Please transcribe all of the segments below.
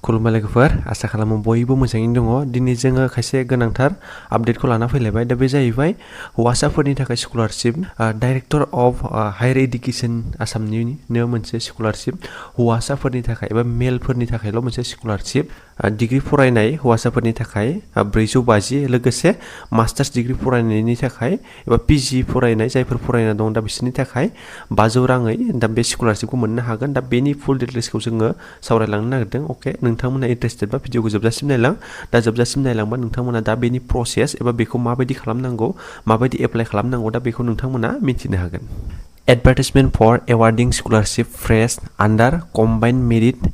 खुलुमबाय लोगोफोर आसा खालामो बयबो मोजाङैनो दङ दिनै जोङो खायसे गोनांथार आपडेटखौ लाना फैलायबाय दा बे जाहैबाय हौवासाफोरनि थाखाय scholarship director of higher education आसामनिनो मोनसे स्कलारशिप हौवासाफोरनि थाखाय एबा मेलफोरनि थाखायल' मोनसे स्कलारशिप डिग्री फरायनाय हौवासाफोरनि थाखाय 450 लोगोसे मास्टार्स डिग्री फरायनायनि थाखाय एबा पिजि फरायनाय जायफोर फरायना दं दा बिसोरनि थाखाय 500 राङै दा बे स्कलारशिपखौ मोननो हागोन दा बेनि फुल डिटेल्सखौ जोङो सावरायलांनो नागिरदों अके नोंथांमोना इन्टारेस्टेड बा भिडिअखौ जोबजासिम नायलां दा जोबजासिम नायलांबा नोंथांमोना दा बेनि प्रसेस एबा बेखौ माबायदि खालामनांगौ माबायदि एप्लाइ खालामनांगौ दा बेखौ नोंथांमोना मिथिनो हागोन advertisement for awarding scholarship fresh under combined merit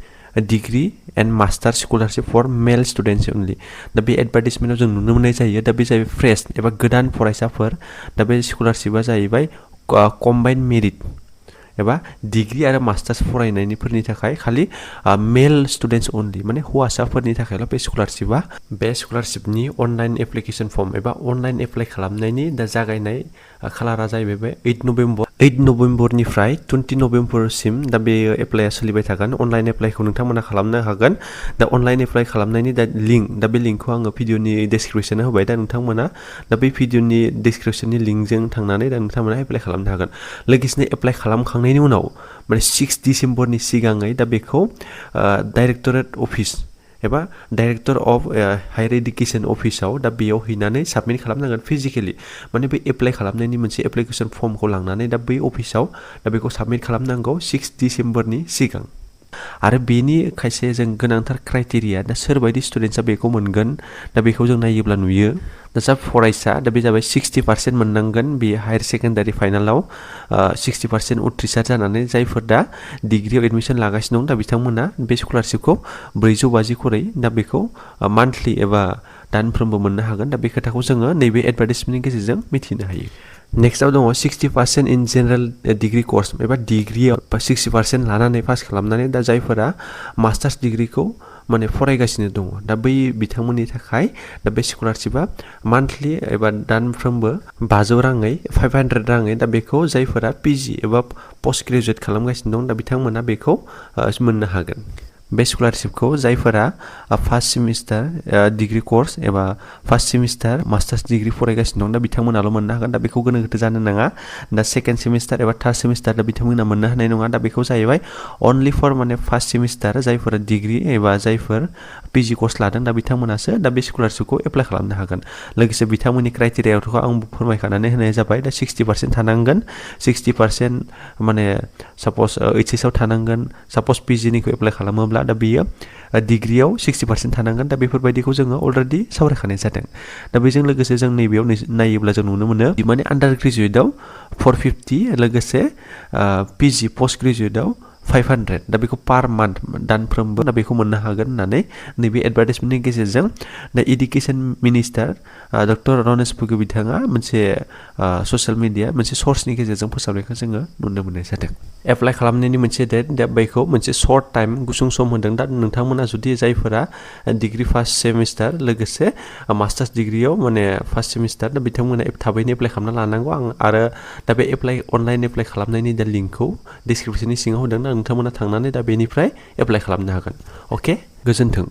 degree and master scholarship for male students only दा बे एडभार्टाइजमेन्टआव जों नुनो मोननाय जायो दा बे जाहैबाय फ्रेश एबा गोदान फरायसाफोर दा बे स्कलारशिपआ जाहैबाय कम्बाइन्ड मेरिट एबा डिग्री आरो मास्टार्स फरायनायनिफोरनि थाखाय खालि मेल स्टुडेन्ट्स अनलि माने हौवासाफोरनि थाखायल' बे स्कलारशिपआ बे स्कलारशिपनि अनलाइन एप्लिकेशन फर्म एबा अनलाइन एप्लाइ खालामनायनि दा जागायनाय खालारा जाहैबाय 8 नभेम्बरनिफ्राय 20 नभेम्बरसिम दा बे एप्लाइआ सोलिबाय थागोन अनलाइन एप्लाइखौ नोंथांमोना खालामनो हागोन दा अनलाइन एप्लाइ खालामनायनि दा लिंक दा बे लिंकखौ आङो भिडिअनि डिसक्रिपसनाव होबाय दा नोंथांमोना दा बे भिडिअनि डिसक्रिपसननि लिंकजों थांनानै दा नोंथांमोना एप्लाइ खालामनो हागोन लोगोसेनो एप्लाइ खालामखांनायनि उनाव माने 6 डिसेम्बरनि सिगाङै दा बेखौ डाइरेक्टरेट अफिस एबा डाइरेक्टर अफ हायर एडुकेशन अफिसाव दा बेयाव हैनानै साबमिट खालामनांगोन फिजिकेलि माने बे एप्लाइ खालामनायनि मोनसे एप्लिकेशन फर्मखौ लांनानै दा बै अफिसाव दा बेखौ साबमिट खालामनांगौ 6 डिसेम्बरनि सिगां आरो बेनि खायसे जों गोनांथार क्राइटेरिया दा सोरबायदि स्टुडेन्टसा बेखौ मोनगोन दा बेखौ जों नायोब्ला नुयो दा जा फरायसा दा बे जाबाय 60% मोननांगोन बे हायर सेकेन्डारि फाइनालाव 60% उथ्रिसार जानानै जायफोर दा डिग्रियाव एडमिसन लागासिनो दं दा बिथांमोना बे स्कलारशिपखौ 450 खरै दा बेखौ मान्थलि एबा दानफ्रोमबो मोननो हागोन दा बे खोथाखौ जोङो नैबे एडभार्टाइजमेन्टनि गेजेरजों मिथिनो हायो नेक्स्टआव दङ 60% इन जेनेरेल डिग्री कर्स एबा डिग्रियाव 60% लानानै पास खालामनानै दा जायफोरा मास्टार्स डिग्रिखौ माने फरायगासिनो दङ दा बै बिथांमोननि थाखाय दा बे स्कलारशिपआ मान्थलि एबा दानफ्रोमबो 500 राङै 500 राङै दा बेखौ जायफोरा पिजि एबा पोस्ट ग्रेजुवेट खालामगासिनो दं दा बिथांमोना बेखौ मोननो हागोन बे स्कलारशिपखौ जायफोरा फार्स्ट सेमिस्टार डिग्री कर्स एबा फार्स्ट सेमिस्टार मास्टार्स डिग्री फरायगासिनो दं दा बिथांमोनाल' मोननो हागोन दा बेखौ गोनो गोथो जानो नाङा दा सेकेन्ड सेमिस्टार एबा थार्ड सेमिस्टार दा बिथांमोना मोननो हानाय नङा दा बेखौ जाहैबाय अनलि फर माने फार्स्ट सेमिस्टार जायफोरा डिग्री एबा जायफोर पिजि कर्स लादों दा बिथांमोनासो दा बे स्कलारशिपखौ एप्लाइ खालामनो हागोन लोगोसे बिथांमोननि क्राइटेरियाखौ आं फोरमायखानानै होनाय जाबाय दा 60% थानांगोन 60% माने साप'ज HS आव थानांगोन साप'ज पिजिनिखौ एप्लाइ खालामोब्ला दा बेयो डिग्रियाव 60% थानांगोन दा बेफोरबायदिखौ जोङो अलरेडि सावरायखानाय जादों दा बेजों लोगोसे जों नैबेयाव नायोब्ला जों नुनो मोनो माने आन्डार ग्रेजुवेटआव 450 लोगोसे पिजि पोस्ट ग्रेजुवेटआव 500 दा बेखौ पार मान्थ दानफ्रोमबो दा बेखौ मोननो हागोन होननानै नैबे एडभार्टाइजमेन्टनि गेजेरजों दा education minister doctor Ranesh Pegu बिथाङा मोनसे ससियेल मिडिया मोनसे सर्सनि गेजेरजों फोसावनायखौ जोङो नुनो मोननाय जादों एप्लाइ खालामनायनि मोनसे डेट दा बेखौ मोनसे सर्ट टाइम गुसुं सम होदों दा नोंथांमोना जुदि जायफोरा डिग्री फार्स्ट सेमिस्टार लोगोसे मास्टार्स डिग्रियाव माने फार्स्ट सेमिस्टार दा बिथांमोना थाबैनो एप्लाइ खालामना लानांगौ आं आरो दा बे अनलाइन एप्लाइ खालामनायनि दा लिंकखौ डिसक्रिपसननि सिङाव होदों दा नोंथांमोना थांनानै दा बेनिफ्राय एप्लाइ खालामनो हागोन अके गोजोन्थों